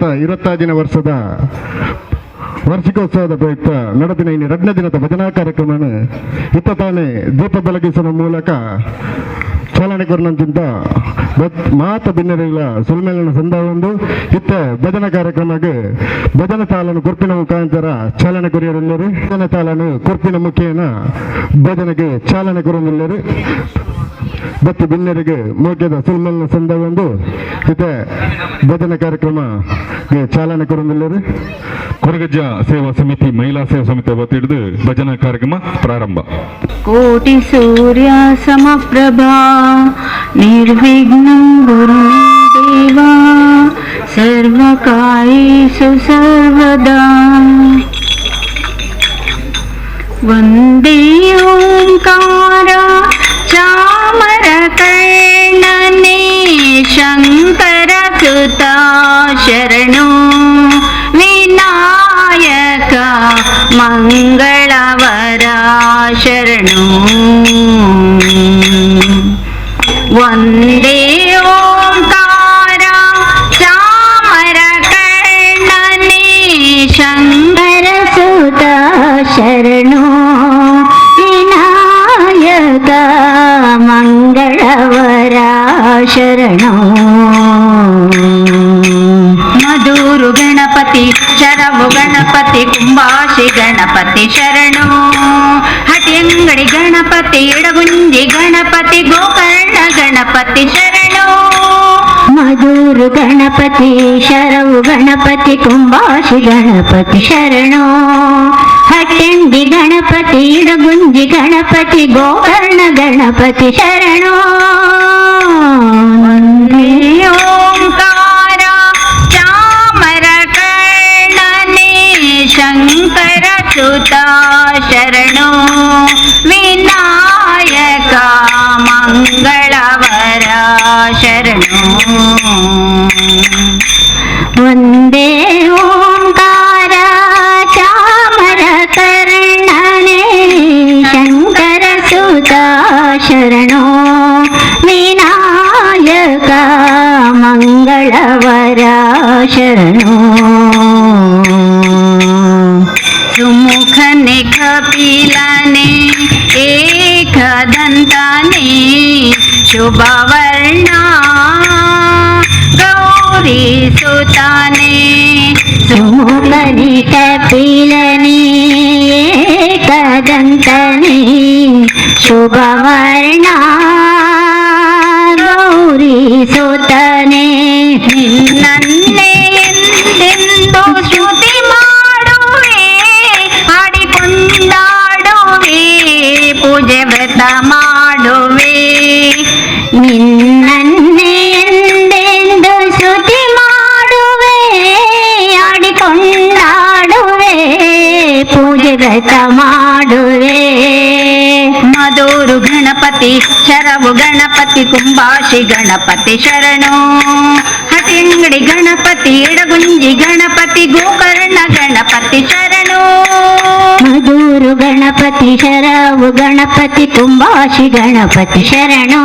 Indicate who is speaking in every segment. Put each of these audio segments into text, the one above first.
Speaker 1: 25ನೇ ವರ್ಷದ ವಾರ್ಷಿಕೋತ್ಸವದ ಪ್ರಯುಕ್ತ ನಡೆದಿನ ಇನ್ನು 2ನೇ ದಿನದ ಭಜನಾ ಕಾರ್ಯಕ್ರಮವನ್ನು ಇತ್ತ ತಾನೇ ದೀಪ ಬೆಳಗಿಸುವ ಮೂಲಕ ಚಾಲನೆ ಕೊರನಂಚಿಂತ ಮಾತ ಬಿನ್ನರಿಗಳ ಸುಲ್ಮೇಲನ ಸಂದರ್ಭ ಇತ್ತ ಭಜನಾ ಕಾರ್ಯಕ್ರಮಕ್ಕೆ ಭಜನಾ ತಾಳನ್ನು ಕೊರ್ಪಿನ ಮುಖಾಂತರ ಚಾಲನೆ ಕೊರಿಯರೆಲ್ಲರು ಭಜನಾ ತಾಳನ್ನು ಕೊರ್ಪಿನ ಮುಖೇನ ಭಜನೆಗೆ ಚಾಲನೆ ಕೊರೊಂದಿಲ್ಲರು ಬತ್ತಿ ಬಿನ್ನರಿಗೆ ಮೋಕ್ಯದ ಸುಲ್ಮೇಲನ ಸಂದರ್ಭ ಇತ್ತ ಭಜನಾ ಕಾರ್ಯಕ್ರಮಕ್ಕೆ ಚಾಲನೆ ಕೊರೊಂದಿಲ್ಲರು.
Speaker 2: ಕೊರಗಜ್ಜ ಸೇವಾ ಸಮಿತಿ ಮಹಿಳಾ ಸೇವಾ ಸಮಿತಿ ವತಿಯಿಂದ ಭಜನಾ ಕಾರ್ಯಕ್ರಮ ಪ್ರಾರಂಭ.
Speaker 3: ಕೋಟಿ ಸೂರ್ಯ ಸಮಪ್ರಭಾ ನಿರ್ವಿಘ್ನಂ ಗುರು ದೇವಾ ಸರ್ವಕಾರ್ಯೇಷು ಸರ್ವದಾ. ವಂದೇ ಓಂಕಾರ ಚಾಮರ ಕರ್ಣನೆ ಶಂಕರ ಸುತಾ ಶರಣು ವಿನಾಯಕ ಮಂಗಳವರ ಶರಣು. ವಂದೇ ಓಂಕಾರ ಚಾಮರ ಕರ್ಣನೆ ಶಂಕರ ಸುತ ಶರಣು ವಿನಾಯಕ ಮಂಗಳವರ ಶರಣು. ಮಧುರು ಗಣಪತಿ ಶರವು ಗಣಪತಿ ಕುಂಬಾಶಿ ಗಣಪತಿ ಶರಣು. ಹಟಿಯಂಗಡಿ ಗಣಪತಿ ಇಡಗುಂಜಿ ಗಣಪತಿ ಗೋಕರ್ಣ ಗಣಪತಿ ಶರಣು. ಮಧುರು ಗಣಪತಿ ಶರವು ಗಣಪತಿ ಕುಂಬಾಶಿ ಗಣಪತಿ ಶರಣು. ಹಟ್ಟಂಡಿ ಗಣಪತಿ ಇಡಗುಂಜಿ ಗಣಪತಿ ಗೋಕರ್ಣ ಗಣಪತಿ ಶರಣು. ವಂದೇ ಓಂಕಾರ ಚಾಮರ ಕರ್ಣನೆ ಶಂಕರ ಸುತ ಶರಣು ವಿನಾಯಕ ಮಂಗಳವರ ಶರಣು. ವಂದೇ ಓಂಕಾರ ಚಾಮರ ಕರ್ಣನೆ ಶಂಕರ ಸುತ ಶರಣು ವಿನಾಯಕ ಮಂಗಳವರ ಶರಣು. ಸುಮುಖನೆ ಕಪಿಲನೆ ಏಕದಂತನೆ ಶುಭವರ್ಣ ಗೌರಿ ಸುತಾನೆ. ಸುಮುಖನೆ ಕಪಿಲನೆ ಏಕದಂತನೆ ಶುಭವರ್ಣ ಗೌರಿ ಸುತನೆ. ನಿನ್ನನ್ನೇ ಎಂದೆಂದು ಸ್ತುತಿ ಮಾಡುವೆ ಹಾಡಿಕೊಂಡಾಡುವೆ ಪೂಜೆ ವ್ರತ ಮಾಡುವೆ. ನಿನ್ನನ್ನೇ ಎಂದೆಂದು ಸ್ತುತಿ ಮಾಡುವೆ ಆಡಿಕೊಂಡಾಡುವೆ ಪೂಜೆ ವ್ರತ ಮಾಡುವೆ. ಮಧುರು ಗಣಪತಿ ಶರವು ಗಣಪತಿ ಕುಂಬಾಶಿ ಗಣಪತಿ ಶರಣು. ಹಟಿಂಗಡಿ ಗಣಪತಿ ಇಡಗುಂಜಿ ಗಣಪತಿ ಗೋಕರ್ಣ ಗಣಪತಿ ಶರಣು. ಮಧುರು ಗಣಪತಿ ಶರವು ಗಣಪತಿ ಕುಂಬಾಶಿ ಗಣಪತಿ ಶರಣು.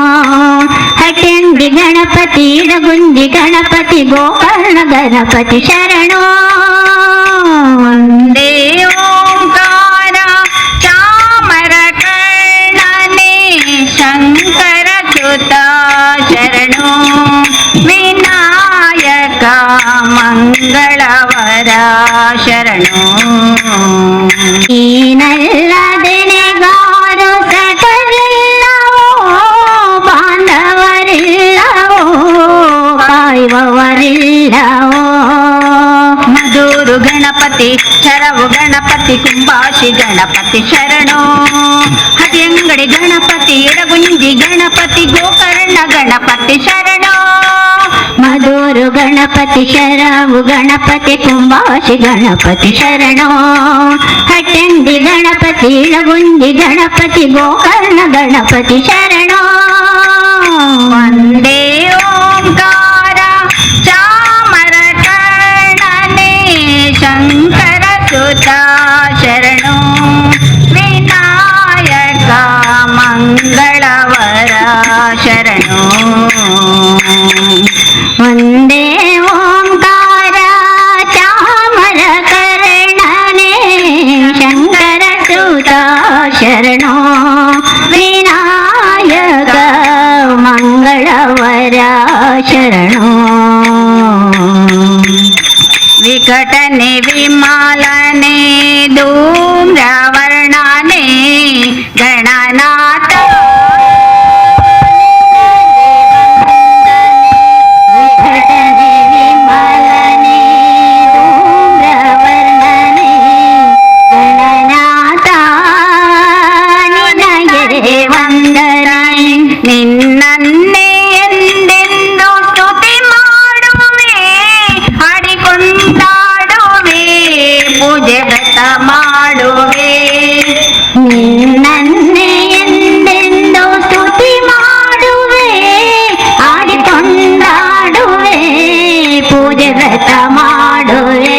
Speaker 3: ಹಟಂಡಿ ಗಣಪತಿ ಇಡಗುಂಜಿ ಗಣಪತಿ ಗೋಕರ್ಣ ಗಣಪತಿ ಶರಣು. ವಂದೇ ಓಂಕಾರ ಚಾಮರ ಕರ್ಣನೆ ಶಂಕರ ಸುತ ಶರಣು ವಿನಾಯಕ ಮಂಗಳವರ ಶರಣು. ನೀನಲ್ಲದೆನೆಗಾರು ಸಟರಿಲ್ಲವೋ ಬಾಂಧವರಿಲ್ಲವೋ ಕಾಯುವವರಿಲ್ಲವೋ. ಮಧುರು ಗಣಪತಿ ಶರವು ಗಣಪತಿ ಕುಂಬಾಶಿ ಗಣಪತಿ ಶರಣು. ಹಟಿಯಂಗಡಿ ಗಣಪತಿ ಇಡಗುಂಜಿ ಗಣಪತಿ ಗೋಕರ್ಣ ಗಣಪತಿ ಶರಣು. ಮಧುರು ಗಣಪತಿ ಶರವು ಗಣಪತಿ ಕುಂಬಾಶಿ ಗಣಪತಿ ಶರಣು. ಹಟ್ಟಂಡಿ ಗಣಪತಿ ಇಳಗುಂಜಿ ಗಣಪತಿ ಗೋಕರ್ಣ ಗಣಪತಿ ಶರಣು. ವಂದೇ ಓಂಕಾರ ಚಾಮರ ಕರ್ಣನೆ ಶಂಕರ ಸುತ ಶರಣು ವಿನಾಯಕ ಮಂಗಳವರ ಶರಣು. ವಂದೇ ಓಂಕಾರ ಶರಣೋ ವಿನಾಯಕ ಮಂಗಳವರ ಶರಣೋ.
Speaker 4: ವಿಕಟನೆ ವಿಮಾಲನೆ ಧೂಮ್ರವರ್ಣನೆ ಗಣನಾಥ.
Speaker 3: ವಿಕಟನೆ ವಿಮಲನೆ ಧೂಮ್ರವರ್ಣನೆ ಗಣನಾಥ ನಿನಗೆ ವಂದನೆ.
Speaker 4: ನಿನ್ನನ್ನೇ ಎಂದೆಂದು ಸ್ತುತಿ ಮಾಡುವೆ, ಹಾಡಿಕೊಂಡಾಡುವೆ, ಪೂಜೆ ವ್ರತ ಮಾಡುವೆ.
Speaker 3: ನಿನ್ನನ್ನೇ ಎಂದೆಂದು ಸ್ತುತಿ ಮಾಡುವೆ, ಆಡಿಕೊಂಡಾಡುವೆ, ಪೂಜೆ ವ್ರತ ಮಾಡುವೆ.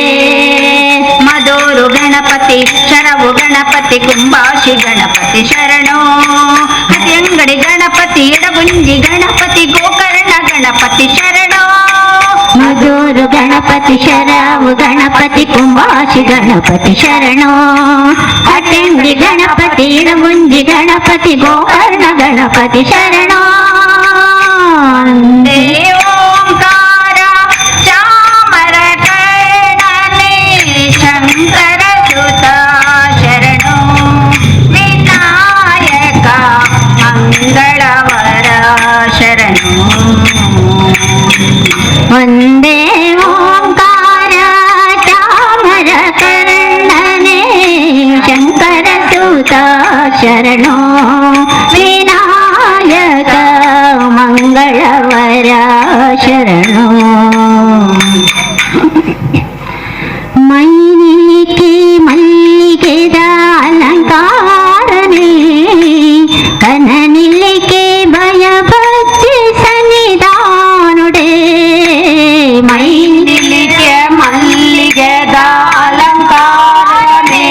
Speaker 4: ಮಧುರು ಗಣಪತಿ ಶರವು ಗಣಪತಿ ಕುಂಬಾಶಿ ಗಣಪತಿ ಶರಣೋ. ಹತಿಯಂಗಡಿ ಗಣಪತಿ ಎಡಗುಂಜಿ ಗಣಪತಿ ಗೋಕರ್ಣ ಗಣಪತಿ ಶರಣೋ.
Speaker 3: ಮಧುರು ಗಣಪತಿ ಶರವು ಗಣಪತಿ ಕುಂಬಾಶಿ ಗಣಪತಿ ಶರಣೋ. ಅಟಂಗಿ ಗಣಪತಿ ಇಡಗುಂಜಿ ಗಣಪತಿ ಗೋಕರ್ಣ ಗಣಪತಿ ಶರಣೋ.
Speaker 4: ಓಂಕಾರ ಚಾಮರ ಕರ್ಣನೆ ಶಂಕರ ಸುತ ಶರಣೋ ವಿನಾಯಕ ಮಂಗಳವರ ಶರಣೋ.
Speaker 3: ಒಂದೇ ಓಂಕಾರ ಚಾಮರ ಕರ್ಣನೆ ಶಂಕರ ಸುತ ಶರಣೋ ವಿನಾಯಕ ಮಂಗಳವರ ಶರಣೋ. ಮೈನಿಲಿಕೆ ಮಲ್ಲಿಗೆದ ಅಲಂಕಾರನೆ ಕನನಿಲಿಕೆ ಭಯಭಕ್ತಿ ಸನ್ನಿಧಾನುಡೆ.
Speaker 4: ಮೈನಿಲಿಕೆ ಮಲ್ಲಿಗೆದ ಅಲಂಕಾರನೆ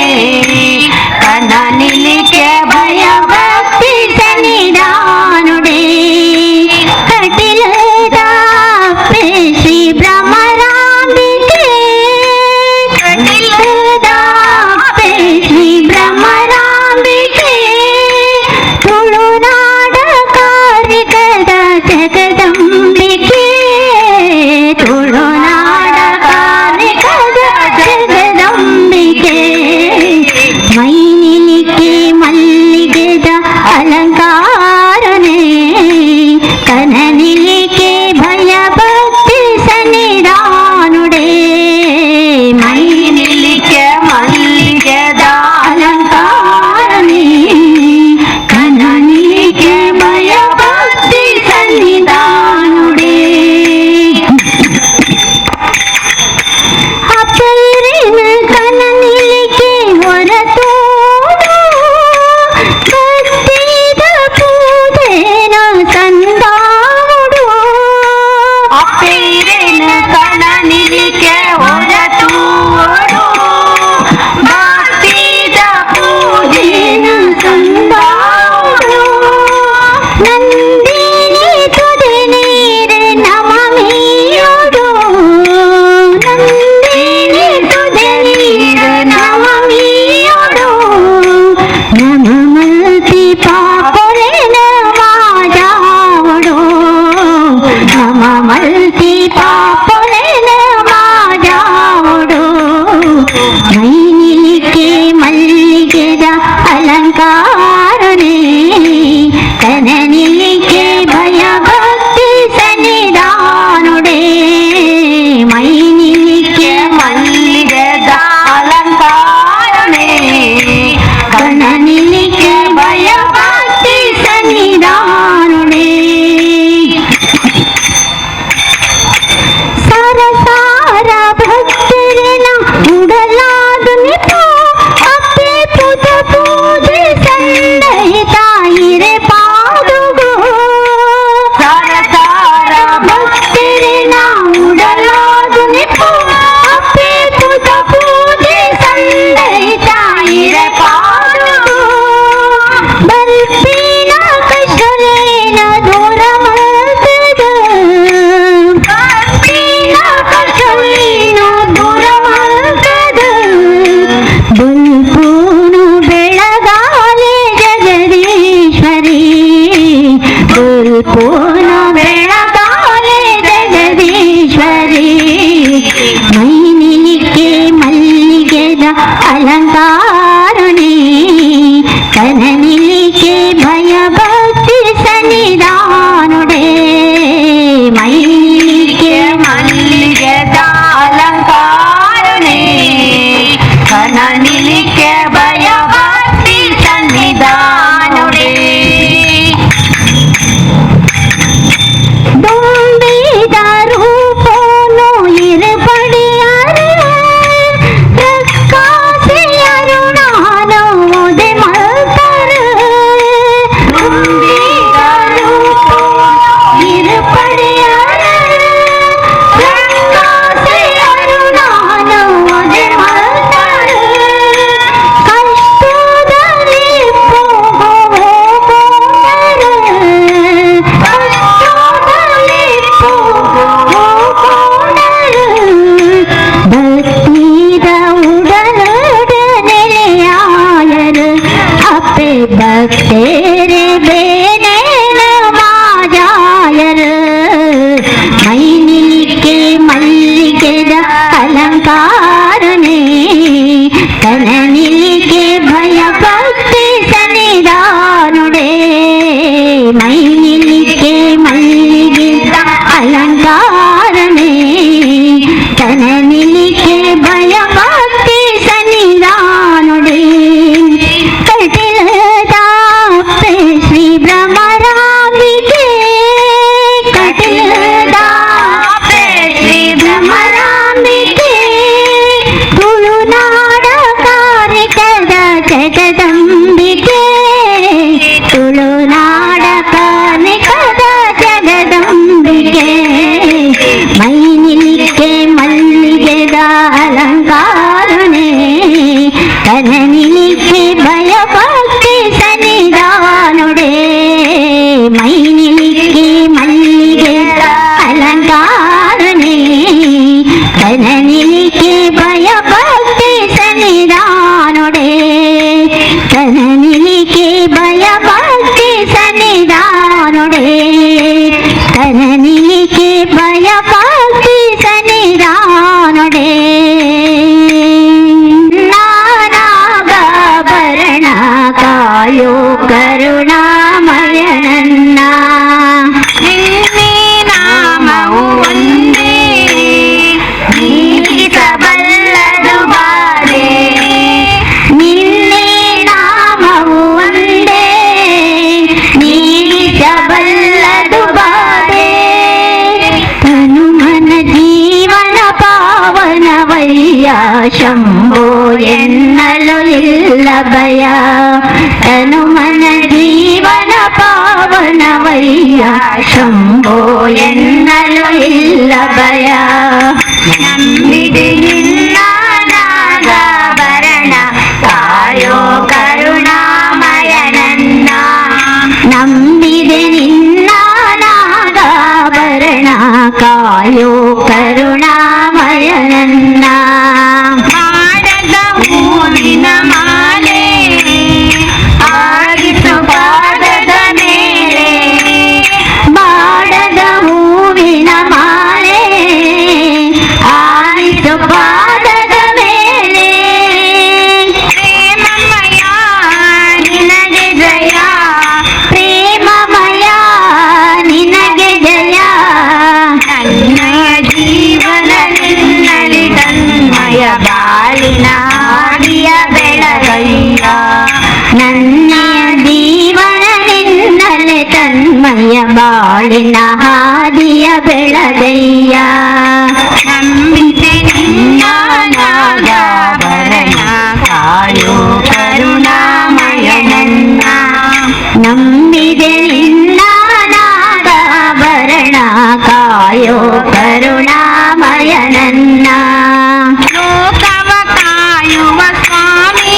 Speaker 4: ಕನನಿಲಿಕೆ
Speaker 3: ಭಯಭಕ್ತಿ ಸನ್ನಿಧಾನುಡೆ. ಕಟಿಲದ ಶ್ರೀ ಭ್ರಮರಾಂಬಿಕೆ, ಕಟಿಲದ ಶ್ರೀ ಭ್ರಮರಾಂಬಿಕೆ, ತುಳುನಾಡ ಕಾರ್ಮಿಕದ ಜಗದಂಬಿಕೆ, ತುಳುನಾಡ ಕಾರ್ಮಿಕದ ಜಗದಂಬಿಕೆ. ಮೈನಿಲಿಕೆ ಮಲ್ಲಿಗೆದ ಅಲಂಕಾರನೆ ಕನನಿಲಿಕೆ ಭಯಭಕ್ತಿ ಸನ್ನಿಧಾನುಡೆ.
Speaker 4: ಮೈನಿಲಿಕೆ ಮಲ್ಲಿಗೆದ
Speaker 3: ಅಲಂಕಾರನೆ ಕನನಿಲಿಕೆ ಭಯಭಕ್ತಿ ಸನ್ನಿಧಾನುಡೆ. ಅಪೈರಿನ ಕನನಿಲಿಕೆ ಹೊರತೋಡು ಭಕ್ತಿದ ಪೂಜೆನ ಸಂದಾವುಡು.
Speaker 4: ಅಪ್ಪೀರಿನ ಕಣನಿಲಿಕೆ ಹೊರತೂರು ಭಕ್ತಿದ ಪೂಜೆನ
Speaker 3: ಸಂದಾವುಡು. ನಂದಿನಿ ತುದೆ ನೀರು ನಮಮಿಯುಡು, ನಂದಿನಿ ತುದೆ ನೀರು ನಮಮಿಯುಡು. ನಮಮಲ್ತಿ ಪಾಪೊರೆನ ಮಾಜಾವಡು, ನಮಮಲ್ತಿ ಪಾಪೊರೆನ ಮಾಜಾವಡು. ಮೈನಿಲಿಕೆ ಮಲ್ಲಿಗೆದ ಅಲಂಕಾರನೆ ಕನನಿಲಿಕೆ ಭಯಭಕ್ತಿ ಸನ್ನಿಧಾನುಡೆ. ಮೈನಿಲಿಕೆ
Speaker 4: ಮಲ್ಲಿಗೆದ ಅಲಂಕಾರನೆ
Speaker 3: ಕನನಿಲಿಕೆ ಭಯಭಕ್ತಿ ಸನ್ನಿಧಾನುಡೆ. ಸರಸಾರ ಭಕ್ತರನ ಉಡಲಾದು ನಿಪು ಅಪ್ಪೆ ಪುತ ಪೂಜೆ. ಕನನಿಲಿಕೆ ಭಯ ಭಕ್ತಿ ಸನ್ನಿಧಾನುಡೆ ಮೈಲಿಕೆ
Speaker 4: ಮಲ್ಲಿಗೆದ ಅಲಂಕಾರನೆ ಕನನಿಲಿಕೆ ಭಯ ಭಕ್ತಿ ಸನ್ನಿಧಾನುಡೆ.
Speaker 3: ದುಂಬಿದ ರೂಪೋನು ಇರುಪಡಿಯಾರೆ ರಕ್ಕಾಸೆ ಅರುಣಾನು ಉದೆ ಮಲ್ತರು. ದುಂಬಿದ ರೂಪೋನು ಇರುಪಡಿಯಾರೆ ರಕ್ಕಾಸೆ ಅರುಣಾನು ಉದೆ ಮಲ್ತರು. ಕಷ್ಟದಲ್ಲಿ ಪೋಗೋರು ಕಷ್ಟದಲ್ಲಿ ಪೋಗೋರು ಭಕ್ತಿದ ಉಡಲುಡ ನೆಲೆಯಾಯರು ಅಪ್ಪೆ ಭಕ್ತೇರೆ ಬೇನೇನ ಮಾಜಾಯರು. ಮೈನಿಲಿಕೆ ಮಲ್ಲಿಗೆದ ಅಲಂಕಾರನೇ ತನನಿಲಿಕೆ ಭಯ ಭಕ್ತಿ ಸನ್ನಿಧಾನುಡೆ ಮೈನಿಲಿಕೆ ಮಲ್ಲಿಗೆದ ಅಲಂಕಾರನೇ ತನನಿಲಿಕೆ ಭಯ ಭಕ್ತಿ ಸನ್ನಿಧಾನುಡೆ. ಕಟಿಲದಾಪೆ ಶ್ರೀ ಭ್ರಮರಾಂಬಿಕೆ ಕಟಿಲದಾಪೆ ಶ್ರೀ ಭ್ರಮರಾಂಬಿಕೆ ತುಳುನಾಡ ಕಾರಿಕದ ಜಗದಂಬಿಕೆ ತುಳುನಾಡ ಕಾರ್ಮಿಕದ ಜಗದಂಬಿಕೆ ಮೈನಿಲಿಕೆ ಮಲ್ಲಿಗೆದ ಅಲಂಕಾರನೆ ತನನಿಲಿಕೆ ಭಯ ಭಕ್ತಿ ಸನ್ನಿಧಾನುಡೆ ಮೈನಿಲಿಕೆ ಮಲ್ಲಿಗೆದ ಅಲಂಕಾರನೆ ತನನಿಲಿಕೆ ಭಯ ಭಕ್ತಿ ಸನ್ನಿಧಾನುಡೆ ತನನಿಲಿಕೆ ಭಯ ಭಕ್ತಿ ಸನ್ನಿಧಾನುಡೆ ತನನಿಲಿಕೆ ಭಯ ಭಕ್ತಿ ಸನ್ನಿಧಾನುಡೆ. ನಾನಾಭರಣ ಕಾಯೋ ಕರುಣಾಮಯನನ್ನ
Speaker 4: ನಿನ್ನೆ ನಾಮವು ಒಂದೇ ನೀಗಿಸಬಲ್ಲದು ಬಾಧೆ.
Speaker 3: ನಿನ್ನೆ ನಾಮವು ಒಂದೇ ನೀಗಿಸಬಲ್ಲದು ಬಾಧೆ. ತನು ಮನ ಜೀವನ ಪಾವನವಯ್ಯ ಶಂಭೋ ಎನ್ನಲು ಇಲ್ಲ ಭಯ. ತನು ಮನ ಜೀವನ ಪಾವನವಯ್ಯ ಶಂಭೋ ಎನ್ನಲು ಇಲ್ಲ ಭಯ.
Speaker 4: ನಂಬಿದೆ ನಿನ್ನ ನಾಗಾಭರಣ ಕಾಯೋ ಕರುಣಾಮಯನನ್ನ.
Speaker 3: ನಂಬಿದೆ ನಿನ್ನ ನಾಗಾಭರಣ ಕಾಯೋ ಕರುಣಾಮಯನನ್ನ.
Speaker 4: ಮಾಡದ ಹೂವಿನ ಮಾಲೆ ಆಗಿತು ಪಾದದ ಮೇಲೆ.
Speaker 3: ಬಾಡದ ಹೂವಿನ ಮಾಲೆ ಆಯಿತು ಪಾದದ ಮೇಲೆ.
Speaker 4: ಪ್ರೇಮಮಯ ನಿನಗೆ ಜಯ.
Speaker 3: ಪ್ರೇಮಮಯ ನಿನಗೆ ಜಯ.
Speaker 4: ನನ್ನ ಜೀವನ ನಿನ್ನಲಿ ತನ್ಮಯ ಬಾಳಿನ ಹಾದಿಯ ಬೆಳಗಯ್ಯ.
Speaker 3: ನನ್ನ ಜೀವನ ನಿನ್ನಲೆ ತನ್ಮಯ ಬಾಳಿನ ಹಾದಿಯ ಬೆಳಗಯ್ಯ.
Speaker 4: ನಂಬಿದೆ ನಿನ್ನ ನಾಗಾಭರಣ ಕಾಯೋ ಕರುಣಾಮಯನನ್ನ.
Speaker 3: ನಂಬಿದೆ ನಿನ್ನ ನಾಗಾಭರಣ ಕಾಯೋ ಕರುಣಾಮಯನನ್ನ.
Speaker 4: ಲೋಕವ ಕಾಯುವ ಸ್ವಾಮಿ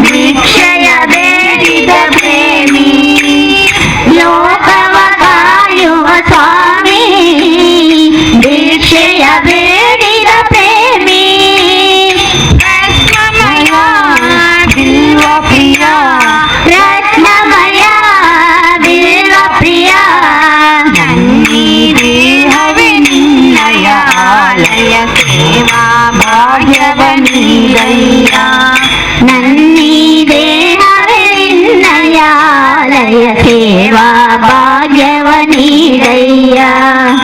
Speaker 4: ಭಿಕ್ಷೆಯ ಬೇಡಿದ ಪ್ರೇಮಿ.
Speaker 3: ಲೋಕವ ಕಾಯುವ ಸ್ವಾಮಿ ಭಿಕ್ಷೆಯ ಬೇಡಿದ ಪ್ರೇಮಿ.
Speaker 4: ರತ್ನಮಯ ಬಿಲ್ವ ಪ್ರಿಯ.
Speaker 3: ರತ್ನಮಯ ಬಿಲ್ವ ಪ್ರಿಯ.
Speaker 4: ನನ್ನೀ ದೇಹವೇ ನಿನ್ನಯ ಆಲಯ ಸೇವಾ ಭಾಗ್ಯವ ನೀಡಯ್ಯ.
Speaker 3: ನನ್ನೀ ದೇಹವೇ ಆಲಯ ಸೇವಾ ಭಾಗ್ಯವ ನೀಡಯ್ಯ.